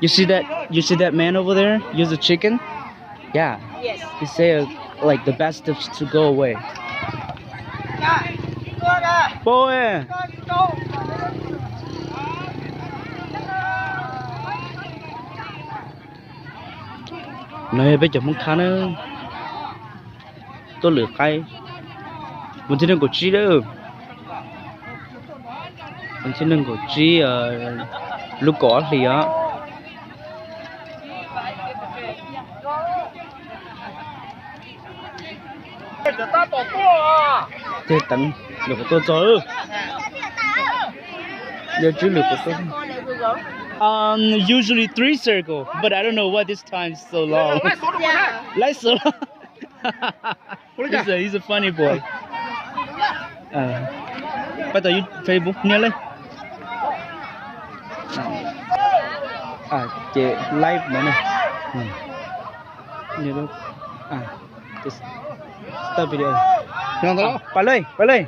You see that? You see that man over there? Use a chicken? Yeah. He say uh, like the best to, to go away. Boy. No yog peb cov Hmoob Thab na, tuaj lwm qaib. Mus thib nees nkaum tsib lawm. Mus thib nees nkaum tsib lub kaum ob hlis os. Tej teev lwm qhov tuaj txog. Yog tsib lwm qhov tuaj. Um, usually three circle, but I don't know why this time so long. Laib xwb. He's a, he's a funny boy. Pab tau Facebook nias li. Ces live no ne. Start video. Pab li, pab li.